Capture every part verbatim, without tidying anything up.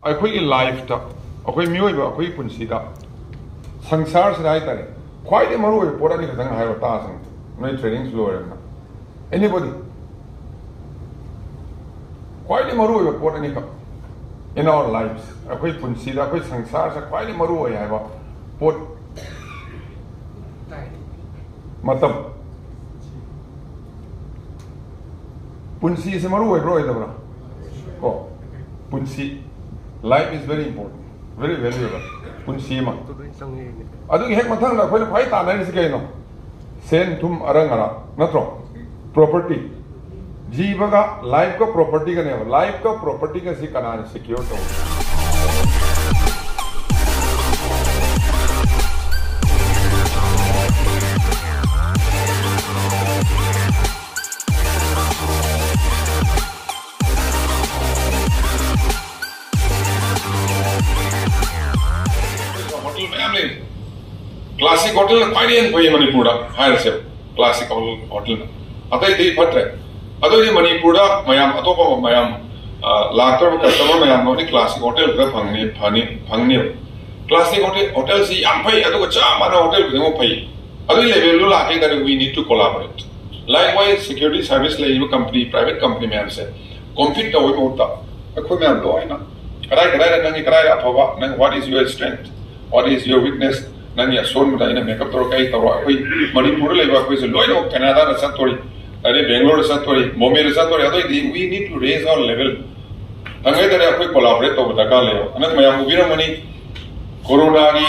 ꯑꯩꯈꯣꯏꯒꯤ ꯂꯥꯏꯐꯇ, ꯑꯩꯈꯣꯏ ꯃꯤꯑꯣꯏꯕ ꯑꯩꯈꯣꯏꯒꯤ ꯄꯨꯟꯁꯤꯗ, ꯁꯪꯁꯥꯔꯁꯤꯗ ꯍꯥꯏꯇꯥꯔꯦ, ꯈ꯭ꯋꯥꯏꯗꯒꯤ ꯃꯔꯨ ꯑꯣꯏꯕ ꯄꯣꯠ ꯑꯅꯤꯈꯛꯇꯪ ꯍꯥꯏꯔꯣ ꯇꯥꯁꯤꯡ, ꯅꯣꯏ ꯇ꯭ꯔꯦꯅꯤꯡꯁꯨ ꯂꯣꯏꯔꯕꯅꯤꯅ꯫ Anybody? ꯈ꯭ꯋꯥꯏꯗꯒꯤ ꯃꯔꯨ ꯑꯣꯏꯕ ꯄꯣꯠ ꯑꯅꯤꯈꯛ in our lives, ꯑꯩꯈꯣꯏ ꯄꯨꯟꯁꯤꯗ, ꯑꯩꯈꯣꯏ ꯁꯪꯁꯥꯔꯁꯤꯗ ꯈ꯭ꯋꯥꯏꯗꯒꯤ ꯃꯔꯨ ꯑꯣꯏ ꯍꯥꯏꯕ ꯄꯣꯠ, ꯃꯇꯝ꯫ ꯄꯨꯟꯁꯤꯁꯦ ꯃꯔꯨ ꯑꯣꯏꯕ꯭ꯔꯥ ꯑꯣꯏꯗꯕ꯭ꯔꯥ? ꯀꯣ, ꯄꯨꯟꯁꯤ, life is very important, very valuable. ꯄꯨꯟꯁꯤ ꯑꯃ꯫ ꯑꯗꯨꯒꯤ ꯍꯦꯛ ꯃꯊꯪꯗ ꯑꯩꯈꯣꯏꯅ ꯈ꯭ꯋꯥꯏ ꯇꯥꯟꯅꯔꯤꯁꯤ ꯀꯩꯅꯣ? ꯁꯦꯟ ꯊꯨꯝ ꯑꯔꯪ ꯑꯔꯥꯛ ꯅꯠꯇ꯭ꯔꯣ? Property꯫ ꯖꯤꯕꯒ ꯂꯥꯏꯐꯀ ꯄ꯭ꯔꯣꯄꯔꯇꯤꯒꯅꯦꯕ꯫ ꯂꯥꯏꯐꯀ ꯄ꯭ꯔꯣꯄꯔꯇꯤꯒꯁꯤ ꯀꯅꯥꯅ ꯁꯦꯀ꯭ꯌꯣꯔ ꯇꯧꯏ? ꯍꯣꯇꯦꯜ ꯃꯌꯥꯝ ꯂꯩ꯫ ꯀ꯭ꯂꯥꯁꯤꯛ ꯍꯣꯇꯦꯜꯅ ꯈ꯭ꯋꯥꯏꯗꯒꯤ ꯍꯦꯟꯅ ꯐꯩ ꯃꯅꯤꯄꯨꯔꯗ ꯍꯥꯏꯔꯁꯦ꯫ ꯀ꯭ꯂꯥꯁꯤꯛ ꯍꯣꯇꯦꯜꯅ ꯑꯇꯩꯗꯤ ꯐꯠꯇ꯭ꯔꯦ꯫ ꯑꯗꯨꯗꯤ ꯃꯅꯤꯄꯨꯔꯗ ꯃꯌꯥꯝ ꯑꯇꯣꯞꯄ ꯃꯌꯥꯝ, ꯑ, ꯂꯥꯛꯇꯧꯔꯤꯕ ꯀꯁꯇꯃꯔ ꯃꯌꯥꯝ ꯂꯣꯏꯅ ꯀ꯭ꯂꯥꯁꯤꯛ ꯍꯣꯇꯦꯜꯗꯨꯗ ꯐꯪꯅꯤ, ꯐꯅꯤ, ꯐꯪꯅꯤꯕ꯫ ꯀ꯭ꯂꯥꯁꯤꯛ ꯍꯣꯇꯦꯜ, ꯍꯣꯇꯦꯜꯁꯤ ꯌꯥꯝ ꯐꯩ, ꯑꯗꯨꯒ ꯆꯞ ꯃꯥꯟꯅꯕ ꯍꯣꯇꯦꯜ ꯈꯨꯗꯤꯡꯃꯛ ꯐꯩ꯫ ꯑꯗꯨꯒꯤ ꯂꯦꯚꯦꯜꯗꯨ ꯂꯥꯛꯀꯦ ꯍꯥꯏ ꯇꯥꯔꯗꯤ we need to collaborate. Likewise, security service ꯂꯩꯔꯤꯕ ꯀꯝꯄꯅꯤ, ꯄ꯭ꯔꯥꯏꯚꯦꯠ ꯀꯝꯄꯅꯤ ꯃꯌꯥꯝꯁꯦ ꯀꯣꯝꯄꯤꯠ ꯇꯧꯕꯒꯤ ꯃꯍꯨꯠꯇ ꯑꯩꯈꯣꯏ ꯃꯌꯥꯝ ꯂꯣꯏꯅ ꯀꯗꯥꯏ ꯀꯗꯥꯏꯗ ꯅꯪꯒꯤ ꯀꯗꯥꯏꯗ ꯑꯐꯕ, ꯅꯪ what is your strength, what is your weakness, ꯅꯪꯒꯤ ꯑꯁꯣꯟꯕꯗ ꯑꯩꯅ ꯃꯦꯀꯞ ꯇꯧꯔꯒ ꯀꯩ ꯇꯧꯔꯣ? ꯑꯩꯈꯣꯏ ꯃꯅꯤꯄꯨꯔꯗ ꯂꯩꯕ ꯑꯩꯈꯣꯏꯁꯦ ꯂꯣꯏꯅꯃꯛ ꯀꯦꯅꯥꯗꯥꯗ ꯆꯠꯇꯣꯔꯤ, ꯑꯗꯩ ꯕꯦꯡꯒ꯭ꯂꯣꯔꯗ ꯆꯠꯇꯣꯔꯤ, ꯕꯣꯝꯕꯦꯗ ꯆꯠꯇꯣꯔꯤ꯫ ꯑꯗꯨꯑꯣꯏꯗꯤ we need to raise our level. ꯇꯉꯥꯏ ꯐꯗꯅ ꯑꯩꯈꯣꯏ ꯀꯣꯂꯥꯕꯣꯔꯦꯠ ꯇꯧꯕ ꯗꯔꯀꯥꯔ ꯂꯩꯌꯦꯕ꯫ ꯍꯟꯗꯛ ꯃꯌꯥꯝ ꯎꯕꯤꯔꯝꯒꯅꯤ, ꯀꯣꯔꯣꯅꯥꯒꯤ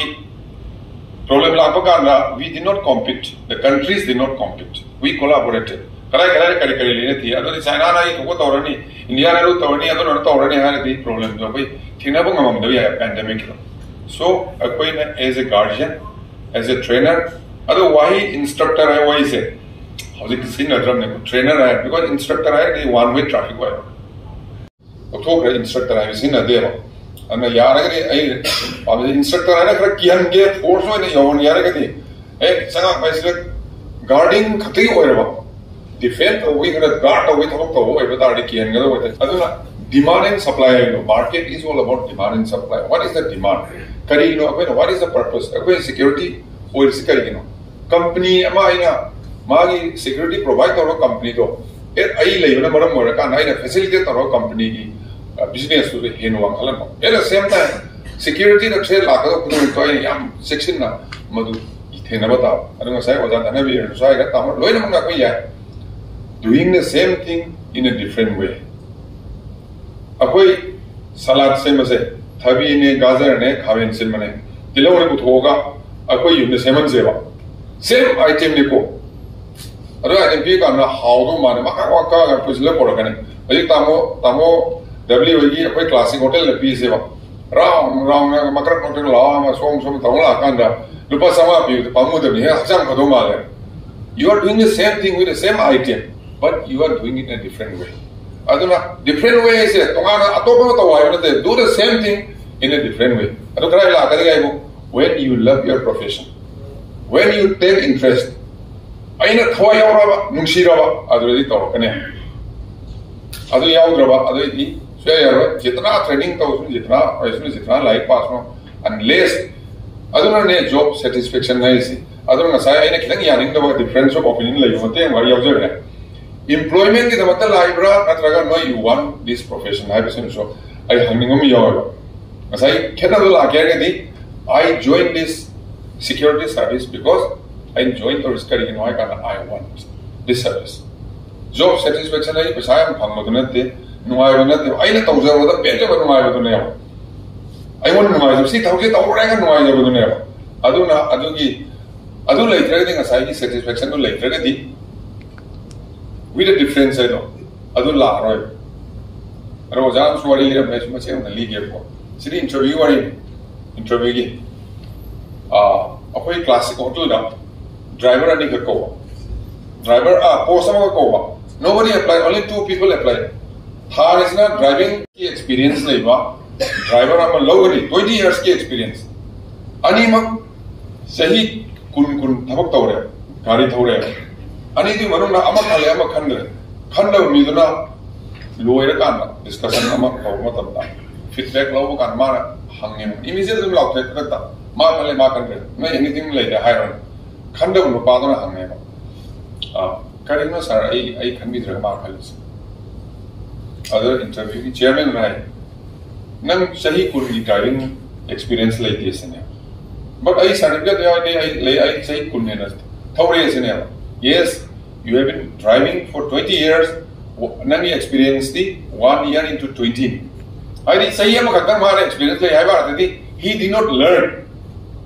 ꯄ꯭ꯔꯣꯕ꯭ꯂꯦꯝ ꯂꯥꯛꯄ ꯀꯥꯟꯗ we did not compete, the countries did not compete, we collaborated. ꯀꯗꯥꯏ ꯀꯗꯥꯏꯗ ꯀꯔꯤ ꯀꯔꯤ ꯂꯩꯅ ꯊꯤ, ꯑꯗꯨꯗꯤ ꯆꯥꯏꯅꯥꯅ ꯑꯩ ꯊꯣꯛꯄ ꯇꯧꯔꯅꯤ, ꯏꯟꯗꯤꯌꯥꯅ ꯑꯗꯨ ꯇꯧꯔꯅꯤ, ꯑꯗꯨꯅ ꯑꯗꯨ ꯇꯧꯔꯅꯤ ꯍꯥꯏꯔꯗꯤ ꯄ꯭ꯔꯣꯕ꯭ꯂꯦꯝꯗꯣ ꯑꯩꯈꯣꯏ ꯊꯦꯡꯅꯕ ꯉꯝꯃꯝꯗꯕ ꯌꯥꯏ ꯄꯦꯟꯗꯦꯃꯤꯛꯀꯤꯗꯣ꯫ ꯁꯣ ꯑꯩꯈꯣꯏꯅ as a guardian, as a trainer, ꯑꯗꯣ ꯋꯥꯍꯩ ꯏꯟꯁꯇ꯭ꯔꯛꯇꯔ ꯍꯥꯏꯕ ꯋꯥꯍꯩꯁꯦ ꯍꯧꯖꯤꯛꯇꯤ ꯁꯤꯖꯤꯟꯅꯗ꯭ꯔꯕꯅꯦ, ꯇ꯭ꯔꯦꯅꯔ ꯍꯥꯏ, ꯕꯤꯀꯣꯖ ꯏꯟꯁꯇ꯭ꯔꯛꯇꯔ ꯍꯥꯏꯔꯗꯤ ꯋꯥꯟ ꯋꯦ ꯇ꯭ꯔꯥꯐꯤꯛ ꯑꯣꯏꯕ꯫ ꯂꯧꯊꯣꯛꯈ꯭ꯔꯦ, ꯏꯟꯁꯇ꯭ꯔꯛꯇꯔ ꯍꯥꯏꯕ ꯁꯤꯖꯤꯟꯅꯗꯦꯕ꯫ ꯑꯗꯨꯅ ꯌꯥꯔꯒꯗꯤ ꯑꯩ ꯄꯥꯝꯖꯩ, ꯏꯟꯁꯇ꯭ꯔꯛꯇꯔ ꯍꯥꯏꯅ ꯈꯔ ꯀꯤꯍꯟꯒꯦ, ꯐꯣꯔꯁ ꯑꯣꯏꯅ ꯌꯧꯍꯟꯒꯦ ꯍꯥꯏꯔꯒꯗꯤ, ꯑꯦ, ꯆꯉꯥꯡ ꯍꯥꯏꯁꯤꯗ ꯒꯥꯔꯗꯤꯡ ꯈꯛꯇꯒꯤ ꯑꯣꯏꯔꯕ, ꯗꯤꯐꯦꯟ ꯇꯧꯕꯒꯤ ꯈꯔ ꯒꯥꯔꯗ ꯇꯧꯕꯒꯤ ꯊꯕꯛ ꯇꯧꯕ ꯑꯣꯏꯕ ꯇꯥꯔꯗꯤ ꯀꯤꯍꯟꯒꯗꯧꯕ ꯑꯣꯏꯇꯥꯔꯦ꯫ ꯑꯗꯨꯅ Demand and supply ꯍꯥꯏꯕꯗꯣ, market is all about demand and supply. What is the demand? ꯀꯔꯤꯒꯤꯅꯣ ꯑꯩꯈꯣꯏꯅ, what is the purpose? ꯑꯩꯈꯣꯏꯅ security ꯑꯣꯏꯔꯤꯁꯤ ꯀꯔꯤꯒꯤꯅꯣ? ꯀꯝꯄꯅꯤ ꯑꯃ ꯑꯩꯅ ꯃꯥꯒꯤ security provide ꯇꯧꯔ ꯀꯝꯄꯅꯤꯗꯣ, ꯑꯦ, ꯑꯩ ꯂꯩꯕꯅ ꯃꯔꯝ ꯑꯣꯏꯔꯀꯥꯟꯗ ꯑꯩꯅ facilitate ꯇꯧꯔꯒ ꯀꯝꯄꯅꯤꯒꯤ business ꯇꯨꯗ ꯍꯦꯟꯅ ꯋꯥꯡꯈꯠꯍꯟꯕ꯫ At the same time, security the threat ꯂꯥꯛꯀꯗꯕ ꯈꯨꯗꯤꯡꯃꯛꯇꯣ ꯑꯩꯅ ꯌꯥꯝ ꯆꯦꯛꯁꯤꯟꯅ ꯃꯗꯨ ꯊꯦꯡꯅꯕ ꯇꯥꯕ꯫ ꯑꯗꯨ ꯉꯁꯥꯏ ꯑꯣꯖꯥ ꯙꯅꯕꯤꯔꯅꯁꯨ ꯍꯥꯏꯈ꯭ꯔꯦ, ꯇꯥꯃꯣ, ꯂꯣꯏꯅꯃꯛꯅ ꯑꯩꯈꯣꯏ ꯌꯥꯏ, doing the same thing in a different way꯫ ꯑꯩꯈꯣꯏ salad ꯁꯦꯝꯕꯁꯦ, ꯊꯕꯤꯅꯦ, ꯒꯥꯖꯔꯅꯦ, ꯈꯥꯃꯦꯟ ꯑꯁꯤꯟꯕꯅꯦ, ꯇꯤꯜꯍꯧꯅꯦ ꯄꯨꯊꯣꯛꯑꯒ ꯑꯩꯈꯣꯏ ꯌꯨꯝꯗ ꯁꯦꯝꯍꯟꯁꯦꯕ꯫ Same item ꯅꯤꯀꯣ꯫ ꯑꯗꯣ item ꯄꯤꯔꯀꯥꯟꯗ ꯍꯥꯎꯗꯧ ꯃꯥꯜꯂꯦ, ꯃꯀꯛ ꯃꯀꯛ ꯄꯨꯁꯤꯜꯂ ꯄꯨꯔꯛꯀꯅꯤ꯫ ꯍꯧꯖꯤꯛ ꯇꯥꯃꯣ, ꯇꯥꯃꯣ ꯗꯕ꯭ꯂꯤꯎ ꯍꯣꯏꯒꯤ ꯑꯩꯈꯣꯏ classic hotel ꯗ ꯄꯤꯁꯦꯕ꯫ Round round ꯃꯀꯛ ꯃꯀꯛ ꯂꯥꯎꯔꯒ ꯁꯣꯝ ꯁꯣꯝ ꯇꯧ ꯂꯥꯛꯑꯀꯥꯟꯗ ꯂꯨꯄꯥ ꯆꯥꯝꯃꯉꯥ ꯄꯤꯕꯗꯣ ꯄꯥꯝꯃꯨꯗꯕꯅꯤ, ꯍꯦꯟꯅ ꯍꯛꯆꯥꯡ ꯐꯗꯧ ꯃꯥꯜꯂꯦ꯫ You are doing the same thing with the same item, but you are doing it in a different way. ꯑꯗꯨꯅ different way ꯁꯦ ꯇꯣꯉꯥꯟꯅ ꯑꯇꯣꯞꯄ ꯑꯃ ꯇꯧ ꯍꯥꯏꯕ ꯅꯠꯇꯦ, do the same thing in a different way꯫ ꯑꯗꯨ ꯀꯗꯥꯏ ꯂꯥꯛꯀꯅꯤ ꯍꯥꯏꯕꯨ, when you love your profession, when you take interest, ꯑꯩꯅ ꯊꯋꯥꯏ ꯌꯥꯎꯔꯕ, ꯅꯨꯡꯁꯤꯔꯕ, ꯑꯗꯨꯗꯤ ꯇꯧꯔꯛꯀꯅꯤ꯫ ꯑꯗꯨ ꯌꯥꯎꯗ꯭ꯔꯕ ꯑꯗꯨꯗꯤ ꯁꯨꯡꯌꯥ ꯌꯥꯔꯣꯏ꯫ ꯖꯤꯇꯅ training ꯇꯧꯁꯨ, ꯖꯤꯇꯅ ꯑꯣꯏꯁꯨ, ꯖꯤꯇꯅ ꯂꯥꯏꯔꯤꯛ ꯄꯥꯁꯨ, unless, ꯑꯗꯨꯅꯅꯦ job satisfaction ꯍꯥꯏꯔꯤꯁꯤ꯫ ꯑꯗꯨꯅ ꯉꯁꯥꯏ ꯑꯩꯅ ꯈꯤꯇꯪ ꯌꯥꯅꯤꯡꯗꯕ difference of opinion ꯂꯩꯕ ꯃꯇꯦꯡ ꯑꯃ ꯌꯥꯎꯖꯈ꯭ꯔꯦ꯫ Employment ꯒꯤꯗꯃꯛꯇ ꯂꯥꯛꯏꯕ꯭ꯔꯥ, ꯅꯠꯇ꯭ꯔꯒ ꯅꯣꯏ you want this profession ꯍꯥꯏꯕꯁꯤꯃꯁꯨ ꯑꯩ ꯍꯪꯅꯤꯡꯕ ꯑꯃ ꯌꯥꯎꯋꯦꯕ꯫ ꯉꯁꯥꯏ ꯈꯦꯠꯅꯕ ꯂꯥꯛꯀꯦ ꯍꯥꯏꯔꯒꯗꯤ, I join this security service because I join ꯇꯧꯔꯤꯁꯤ ꯀꯔꯤꯒꯤꯅꯣ ꯍꯥꯏ ꯀꯥꯟꯗ, I want this service꯫ Job satisfaction ꯍꯥꯏꯁꯦ ꯄꯩꯁꯥ ꯌꯥꯝ ꯐꯪꯕꯗꯨ ꯅꯠꯇꯦ, ꯅꯨꯡꯉꯥꯏꯕ ꯅꯠꯇꯦ, ꯑꯩꯅ ꯇꯧꯖꯕꯗ ꯄꯦꯟꯖꯕ ꯅꯨꯡꯉꯥꯏꯕꯗꯨꯅꯦꯕ꯫ ꯑꯩꯉꯣꯟꯗ ꯅꯨꯡꯉꯥꯏꯖꯕ, ꯁꯤ ꯊꯕꯛꯁꯤ ꯇꯧꯔꯦꯒ ꯅꯨꯡꯉꯥꯏꯖꯕꯗꯨꯅꯦꯕ꯫ ꯑꯗꯨꯅ ꯑꯗꯨꯒꯤ, ꯑꯗꯨ ꯂꯩꯇ꯭ꯔꯒꯗꯤ, ꯉꯁꯥꯏꯒꯤ satisfaction ꯗꯨ ꯂꯩꯇ꯭ꯔꯒꯗꯤ, with a difference ꯍꯥꯏꯗꯣ ꯑꯗꯨ ꯂꯥꯛꯑꯔꯣꯏꯕ꯫ ꯑꯗꯣ ꯑꯣꯖꯥ ꯑꯃꯁꯨ ꯋꯥꯔꯤ ꯂꯤꯔꯝꯃꯦ, ꯑꯩꯁꯨ ꯃꯆꯦꯠ ꯑꯃ ꯂꯤꯒꯦꯕꯀꯣ꯫ ꯁꯤꯗꯤ interview ꯋꯥꯔꯤꯅꯤ꯫ Interview ꯒꯤ, ꯑꯥ, ꯑꯩꯈꯣꯏ classic hotel ꯗ driver ꯑꯅꯤꯈꯛ ꯀꯧꯕ꯫ Driver, ꯑꯥ, post ꯑꯃꯈꯛ ꯀꯧꯕ꯫ Nobody apply, only two people apply꯫ ꯊꯥꯔꯤꯁꯤꯅ driving ꯒꯤ experience ꯂꯩꯕ driver ꯑꯃ ꯂꯧꯒꯅꯤ, twenty years ꯀꯤ experience꯫ ꯑꯅꯤꯃꯛ ꯆꯍꯤ ꯀꯨꯟ, ꯀꯨꯟ ꯊꯕꯛ ꯇꯧꯔꯦ, ꯒꯥꯔꯤ ꯊꯧꯔꯦ꯫ ꯑꯅꯤꯗꯨꯒꯤ ꯃꯅꯨꯡꯗ ꯑꯃ ꯈꯜꯂꯦ, ꯑꯃ ꯈꯟꯗ꯭ꯔꯦ꯫ ꯈꯟꯗꯕ ꯃꯤꯗꯨꯅ ꯂꯣꯏꯔꯀꯥꯟꯗ ꯗꯤꯁꯀꯁꯟ ꯑꯃ ꯇꯧꯕ ꯃꯇꯝꯗ ꯐꯤꯗꯕꯦꯛ ꯂꯧꯕ ꯀꯥꯟꯗ ꯃꯥꯅ ꯍꯪꯉꯦꯕ, ꯏꯃꯤꯖꯤꯌꯦꯠ ꯑꯗꯨꯝ ꯂꯥꯎꯊꯣꯛꯑꯦ ꯈꯨꯗꯛꯇ꯫ ꯃꯥ ꯈꯜꯂꯦ, ꯃꯥ ꯈꯟꯈ꯭ꯔꯦ, ꯅꯣꯏ ꯑꯦꯅꯤꯊꯤꯡ ꯂꯩꯔꯦ ꯍꯥꯏꯔꯣꯅꯦ꯫ ꯈꯟꯗꯕ ꯅꯨꯄꯥꯗꯨꯅ ꯍꯪꯉꯦꯕ, "ꯑꯥ, ꯀꯔꯤꯅꯣ ꯁꯥꯔ, ꯑꯩ ꯑꯩ ꯈꯟꯕꯤꯗ꯭ꯔꯒ ꯃꯥ ꯈꯜꯂꯤꯁꯦ?" ꯑꯗꯨ ꯏꯟꯇꯔꯚ꯭ꯌꯨꯒꯤ ꯆꯤꯌꯔꯃꯦꯟꯗꯨꯅ ꯍꯥꯏ, "ꯅꯪ ꯆꯍꯤ ꯀꯨꯟꯒꯤ ꯗ꯭ꯔꯥꯏꯚꯤꯡ ꯑꯦꯛꯁꯄꯤꯔꯤꯌꯦꯟꯁ ꯂꯩꯇꯦ ꯁꯤꯅꯦ꯫ But ꯑꯩ ꯁꯥꯔꯇꯤꯐꯤꯀꯦꯠ ꯌꯥꯎꯔꯗꯤ ꯑꯩ ꯂꯩ, ꯑꯩ ꯆꯍꯤ ꯀꯨꯟ ꯍꯦꯟꯅ ꯊꯧꯔꯛꯑꯦ ꯁꯤꯅꯦꯕ꯫ Yes, you have been driving for twenty years, ꯅꯪꯒꯤ ꯑꯦꯛꯁꯄꯤꯔꯤꯌꯦꯟꯁꯇꯤ one year into twenty ꯅꯤ꯫ ꯍꯥꯏꯗꯤ ꯆꯍꯤ ꯑꯃꯈꯛꯇꯪ ꯃꯥꯅ ꯑꯦꯛꯁꯄꯤꯔꯤꯌꯦꯟꯁ ꯂꯩ ꯍꯥꯏꯕ ꯑꯥꯔꯊꯗꯤ he did not learn,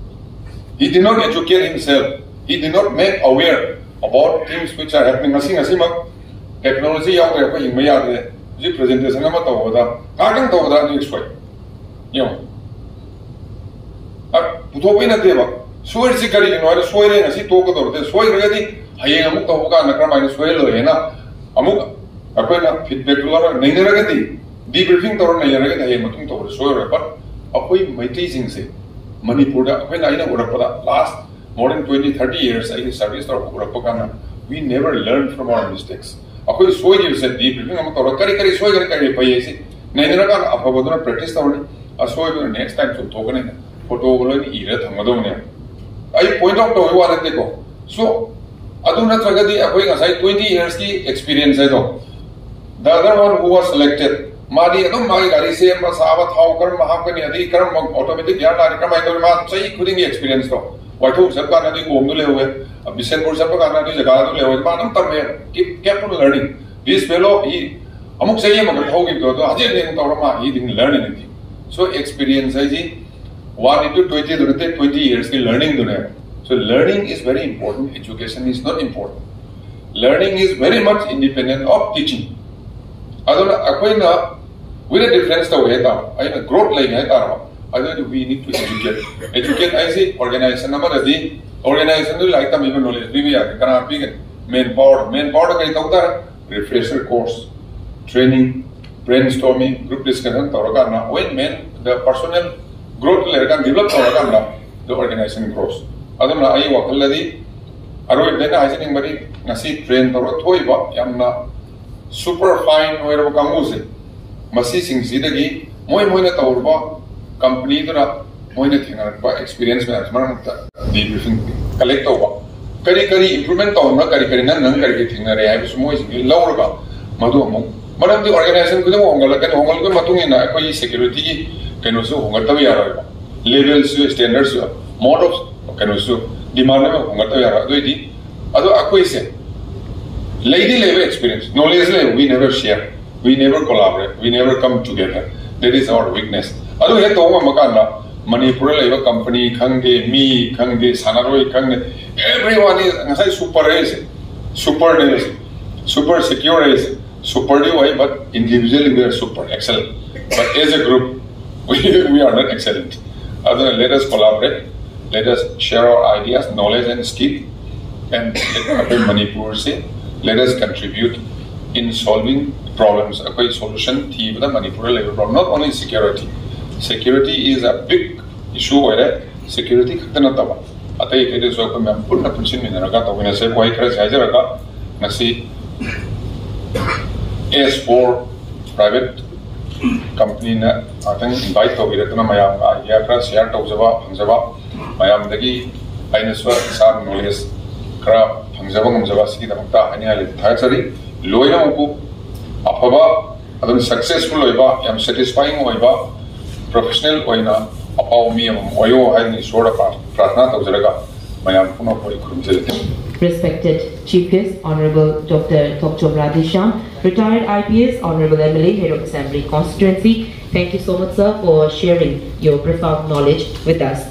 he did not educate himself, he did not make aware about things which are happening." ꯉꯁꯤ ꯉꯁꯤꯃꯛ ꯇꯦꯛꯅꯣꯂꯣꯖꯤ ꯌꯥꯎꯗ꯭ꯔꯦ ꯑꯩꯈꯣꯏ ꯍꯤꯡꯕ ꯌꯥꯗ꯭ꯔꯦ꯫ ꯍꯧꯖꯤꯛ ꯄ꯭ꯔꯖꯦꯟꯇꯦꯁꯟ ꯑꯃ ꯇꯧꯕꯗ ꯉꯥꯏꯍꯥꯛꯇꯪ ꯇꯧꯕꯗ ꯑꯅꯤꯔꯛ ꯁꯣꯏ꯫ ꯌꯦꯡꯉꯨ, ꯑ, ꯄꯨꯊꯣꯛꯄꯩ ꯅꯠꯇꯦꯕ꯫ ꯁꯣꯏꯔꯤꯁꯤ ꯀꯔꯤꯒꯤꯅꯣ ꯍꯥꯏꯗ, ꯁꯣꯏꯔꯦ ꯉꯁꯤ ꯇꯣꯛꯀꯗꯧꯔꯗꯤ, ꯁꯣꯏꯈ꯭ꯔꯒꯗꯤ ꯍꯌꯦꯡ ꯑꯃꯨꯛ ꯇꯧꯕ ꯀꯥꯟꯗ ꯀꯔꯝꯍꯥꯏꯅ ꯁꯣꯏꯍꯜꯂꯣꯏꯅ ꯑꯃꯨꯛ ꯑꯩꯈꯣꯏꯅ ꯐꯤꯗꯕꯦꯛꯇꯨ ꯂꯧꯔꯒ ꯅꯩꯅꯔꯒꯗꯤ, ꯗꯤꯕ꯭ꯔꯤꯐꯤꯡ ꯇꯧꯔ ꯅꯩꯅꯔꯒꯗꯤ ꯍꯌꯦꯡ ꯃꯇꯨꯡ ꯇꯧꯕꯗ ꯁꯣꯏꯔꯣꯏ꯫ But ꯑꯩꯈꯣꯏ ꯃꯩꯇꯩꯁꯤꯡꯁꯦ ꯃꯅꯤꯄꯨꯔꯗ ꯑꯩꯈꯣꯏꯅ, ꯑꯩꯅ ꯎꯔꯛꯄꯗ, ꯂꯥꯁ more than twenty, thirty years ꯑꯩꯒꯤ ꯁꯔꯚꯤꯁ ꯇꯧꯔꯛꯄ ꯎꯔꯛꯄ ꯀꯥꯟꯗ, we never learn from our mistakes. ꯑꯩꯈꯣꯏ ꯁꯣꯏꯈꯤꯕꯁꯦ ꯗꯤꯕ꯭ꯔꯤꯐꯤꯡ ꯑꯃ ꯇꯧꯔꯒ ꯀꯔꯤ ꯀꯔꯤ ꯁꯣꯏꯈ꯭ꯔꯦ, ꯀꯔꯤ ꯐꯩ ꯍꯥꯏꯁꯤ ꯅꯩꯅꯔꯀꯥꯟꯗ ꯑꯐꯕꯗꯨꯅ ꯄ꯭ꯔꯦꯛꯇꯤꯁ ꯇꯧꯔꯅꯤ, ꯑꯁꯣꯏꯕꯗꯨꯅ ꯅꯦꯛꯁ ꯇꯥꯏꯝ ꯆꯨꯝꯊꯣꯛꯀꯅꯤꯅ ꯐꯣꯇꯣꯒ ꯂꯣꯏꯅ ꯏꯔꯒ ꯊꯝꯒꯗꯧꯕꯅꯦꯕ꯫ ꯑꯩ ꯄꯣꯏꯟꯠ ꯑꯥꯎꯠ ꯇꯧꯕꯒꯤ ꯋꯥ ꯅꯠꯇꯦꯀꯣ꯫ ꯁꯣ ꯑꯗꯨ ꯅꯠꯇ꯭ꯔꯒꯗꯤ ꯑꯩꯈꯣꯏ ꯉꯁꯥꯏ twenty yearsꯀꯤ ꯑꯦꯛꯁꯄꯤꯔꯤꯌꯦꯟꯁ ꯍꯥꯏꯗꯣ, the other one who was selected, ꯃꯥꯗꯤ ꯑꯗꯨꯝ ꯃꯥꯒꯤ ꯒꯥꯔꯤ ꯁꯦꯝꯕ ꯁꯥꯕ, ꯊꯥꯎ ꯀꯔꯝꯕ ꯍꯥꯞꯀꯅꯤ, ꯑꯗꯒꯤ ꯀꯔꯝꯕ ꯑꯣꯇꯣꯃꯦꯇꯤꯛ ꯒꯤꯌꯥꯔ ꯂꯥꯛꯑꯅꯤ, ꯀꯔꯝꯍꯥꯏꯅ ꯇꯧꯅꯤ, ꯃꯥ ꯆꯍꯤ ꯈꯨꯗꯤꯡꯒꯤ ꯑꯦꯛꯁꯄꯤꯔꯤꯌꯦꯟꯁꯇꯣ꯫ ꯋꯥꯏꯊꯧ ꯆꯠꯄ ꯀꯥꯟꯗ ꯑꯗꯨꯏ ꯀꯣꯝꯗꯨ ꯂꯩꯍꯧꯋꯦ, ꯕꯤꯁꯦꯟꯄꯨꯔ ꯆꯠꯄ ꯀꯥꯟꯗ ꯑꯗꯨꯏ ꯖꯒꯥꯗꯨ ꯂꯩꯍꯧꯋꯦ, ꯃꯥ ꯑꯗꯨꯝ ꯇꯝꯃꯦ꯫ Keep, keep on learning. This fellow, he ꯑꯃꯨꯛ ꯆꯍꯤ ꯑꯃꯈꯛ ꯊꯧꯈꯤꯕꯗꯣ, ꯑꯗꯣ ꯍꯧꯖꯤꯛ ꯍꯧꯖꯤꯛ ꯑꯃꯨꯛ ꯇꯧꯔ ꯃꯥ, he didn't learn anything. So experience ꯍꯥꯏꯁꯤ, one into twenty ꯗꯨ ꯅꯠꯇꯦ, twenty yearsꯀꯤ learningꯗꯨꯅꯦ꯫ So learning is very important, education is not important. Learning is very much independent of teaching. ꯑꯗꯨꯅ ꯑꯩꯈꯣꯏꯅ with a difference ꯇꯧꯋꯦ ꯍꯥꯏꯇꯥꯔꯣ, ꯑꯩꯅ ꯒ꯭ꯔꯣꯠ ꯂꯩꯒꯦ ꯍꯥꯏꯇꯥꯔꯣ, ꯑꯗꯨꯗꯤ we need to educate. Educate ꯍꯥꯏꯁꯤ organisation ꯑꯃꯗꯗꯤ ꯑꯣꯔꯒꯅꯥꯏꯖꯦꯁꯟꯗꯨ ꯂꯥꯏꯔꯤꯛ ꯇꯝꯕꯤꯕ ꯅꯣꯂꯦꯖ ꯄꯤꯕ ꯌꯥꯔꯦ꯫ ꯀꯅꯥ ꯄꯤꯒꯅꯤ? ꯃꯦꯟ ꯄꯥꯋꯔ꯫ ꯃꯦꯟ ꯄꯥꯋꯔꯗ ꯀꯔꯤ ꯇꯧ ꯇꯥꯔꯦ? Refresher course, training, brainstorming, group discussion ꯇꯧꯔꯀꯥꯟꯗ, when man, the personal growth ꯂꯩꯔꯀꯥꯟꯗ, ꯗꯤꯕꯂꯞ ꯇꯧꯔꯀꯥꯟꯗ, the organization grows. ꯑꯗꯨꯅ ꯑꯩ ꯋꯥꯈꯜꯗꯗꯤ ꯑꯔꯣꯏꯕꯗ ꯑꯩꯅ ꯍꯥꯏꯖꯅꯤꯡꯕꯗꯤ, ꯉꯁꯤ ꯇ꯭ꯔꯦꯟ ꯇꯧꯔ ꯊꯣꯛꯏꯕ ꯌꯥꯝꯅ Super fine ꯑꯣꯏꯔꯕ ꯀꯥꯡꯕꯨꯁꯦ, ꯃꯁꯤꯁꯤꯡꯁꯤꯗꯒꯤ ꯃꯣꯏ ꯃꯣꯏꯅ ꯇꯧꯔꯨꯕ ꯀꯝꯄꯅꯤꯗꯨꯅ ꯃꯣꯏꯅ ꯊꯦꯡꯅꯔꯛꯄ ꯑꯦꯛꯁꯄꯤꯔꯤꯌꯦꯟꯁ ꯃꯌꯥꯝꯁꯦ ꯃꯔꯛ ꯃꯔꯛꯇ ꯗꯤꯕ꯭ꯔꯤꯐꯤꯡ ꯀꯂꯦꯛ ꯇꯧꯕ, ꯀꯔꯤ ꯀꯔꯤ ꯏꯝꯄ꯭ꯔꯨꯚꯃꯦꯟ ꯇꯧꯅ, ꯀꯔꯤ ꯀꯔꯤ ꯅꯪ ꯅꯪ ꯀꯔꯤ ꯀꯔꯤ ꯊꯦꯡꯅꯔꯦ ꯍꯥꯏꯕꯁꯨ ꯃꯣꯏꯁꯤꯡꯁꯤ ꯂꯧꯔꯒ, ꯃꯗꯨ ꯑꯃꯨꯛ, ꯃꯔꯝꯗꯤ ꯑꯣꯔꯒꯅꯥꯏꯖꯦꯁꯟ ꯈꯨꯗꯤꯡꯃꯛ ꯍꯣꯡꯒꯠꯂꯛꯀꯅꯤ, ꯍꯣꯡꯒꯠꯂꯛꯄꯒꯤ ꯃꯇꯨꯡ ꯏꯟꯅ ꯑꯩꯈꯣꯏꯒꯤ ꯁꯦꯀ꯭ꯌꯨꯔꯤꯇꯤꯒꯤ ꯀꯩꯅꯣꯁꯨ ꯍꯣꯡꯒꯠꯇꯕ ꯌꯥꯔꯣꯏꯕ, ꯂꯦꯚꯦꯜꯁꯨ, ꯁ꯭ꯇꯦꯟꯗꯔꯠꯁꯨ, ꯃꯣꯗ ꯑꯣꯐ ꯀꯩꯅꯣꯁꯨ, ꯗꯤꯃꯥꯟ ꯑꯃ ꯍꯣꯡꯒꯠꯇꯕ ꯌꯥꯔꯣꯏ꯫ ꯑꯗꯨꯑꯣꯏꯗꯤ ꯑꯗꯣ ꯑꯩꯈꯣꯏꯁꯦ ꯂꯩꯗꯤ ꯂꯩꯕ ꯑꯦꯛꯁꯄꯤꯔꯤꯌꯦꯟꯁ, ꯅꯣꯂꯦꯖ ꯂꯩꯕ, we never share, we never collaborate, we never come together, that is our weakness. ꯑꯗꯨ ꯍꯦꯛ ꯇꯧꯕ ꯉꯝꯃꯀꯥꯟꯗ ꯃꯅꯤꯄꯨꯔꯗ ꯂꯩꯕ ꯀꯝꯄꯅꯤ ꯈꯪꯗꯦ, ꯃꯤ ꯈꯪꯗꯦ, ꯁꯥꯟꯅꯔꯣꯏ ꯈꯪꯗꯦ, everyone is, ꯉꯁꯥꯏ ꯁꯨꯄꯔ ꯍꯥꯏꯁꯦ, ꯁꯨꯄꯔꯅꯦ ꯍꯥꯏꯁꯦ, ꯁꯨꯄꯔ ꯁꯦꯀ꯭ꯌꯣꯔ ꯍꯥꯏꯁꯦ, ꯁꯨꯄꯔꯗꯤ ꯑꯣꯏ, but individually we are super excellent, but as a group we, we are not excellent. ꯑꯗꯨꯅ let us collaborate, let us share our ideas, knowledge and skill, and ꯑꯩꯈꯣꯏ ꯃꯅꯤꯄꯨꯔꯁꯦ, let us contribute in solving problems. ꯑꯩꯈꯣꯏ solution ꯊꯤꯕꯗ ꯃꯅꯤꯄꯨꯔꯗ ꯂꯩꯕ problem, not only security, security is a big issue ꯑꯣꯏꯔꯦ, security ꯈꯛꯇ ꯅꯠꯇꯕ ꯑꯇꯩ ꯑꯇꯩꯗꯁꯨ ꯑꯩꯈꯣꯏ ꯃꯌꯥꯝ ꯄꯨꯟꯅ ꯄꯨꯟꯁꯤꯟꯃꯤꯟꯅꯔꯒ ꯇꯧꯃꯤꯟꯅꯁꯦ꯫ ꯋꯥꯍꯩ ꯈꯔꯁꯦ ꯍꯥꯏꯖꯔꯒ, ꯉꯁꯤ ꯑꯦꯁ ꯐꯣꯔ ꯄ꯭ꯔꯥꯏꯚꯦꯠ ꯀꯝꯄꯅꯤꯅ ꯉꯥꯛꯇꯪ ꯏꯟꯚꯥꯏꯠ ꯇꯧꯕꯤꯔꯛꯇꯨꯅ ꯃꯌꯥꯝꯒ ꯑꯥꯏꯗꯤꯌꯥ ꯈꯔ ꯁꯤꯌꯥꯔ ꯇꯧꯖꯕ ꯐꯪꯖꯕ, ꯃꯌꯥꯝꯗꯒꯤ ꯑꯩꯅꯁꯨ ꯏꯁꯥ ꯅꯣꯂꯦꯖ ꯈꯔ ꯐꯪꯖꯕ ꯉꯝꯖꯕ ꯑꯁꯤꯒꯤꯗꯃꯛꯇ ꯍꯥꯏꯅꯤꯡꯉꯥꯏ ꯂꯩꯇꯦ, ꯊꯥꯒꯠꯆꯔꯤ꯫ ꯂꯣꯏꯅꯃꯛꯄꯨ ꯑꯐꯕ, ꯑꯗꯨꯝ ꯁꯛꯁꯦꯁꯐꯨꯜ ꯑꯣꯏꯕ, ꯌꯥꯝ ꯁꯦꯇꯤꯁꯐꯥꯏꯡ ꯑꯣꯏꯕ, ꯄ꯭ꯔꯣꯐꯦꯁꯅꯦꯜ ꯑꯣꯏꯅ ꯑꯐꯥꯎꯕ ꯃꯤ ꯑꯃ ꯑꯣꯏꯌꯣ ꯍꯥꯏꯅ ꯏꯁꯣꯔꯗ ꯄ꯭ꯔꯥ-, ꯄ꯭ꯔꯥꯊꯅꯥ ꯇꯧꯖꯔꯒ ꯃꯌꯥꯝ ꯄꯨꯝꯅꯃꯛꯄꯨ ꯑꯩ ꯈꯨꯔꯨꯝꯖꯔꯤ꯫ Respected Chief Guest, Honorable Doctor Thokchom Radheshyam, retired I P S, Honorable M L A, Heirok Assembly Constituency, thank you so much, sir, for sharing your profound knowledge with us.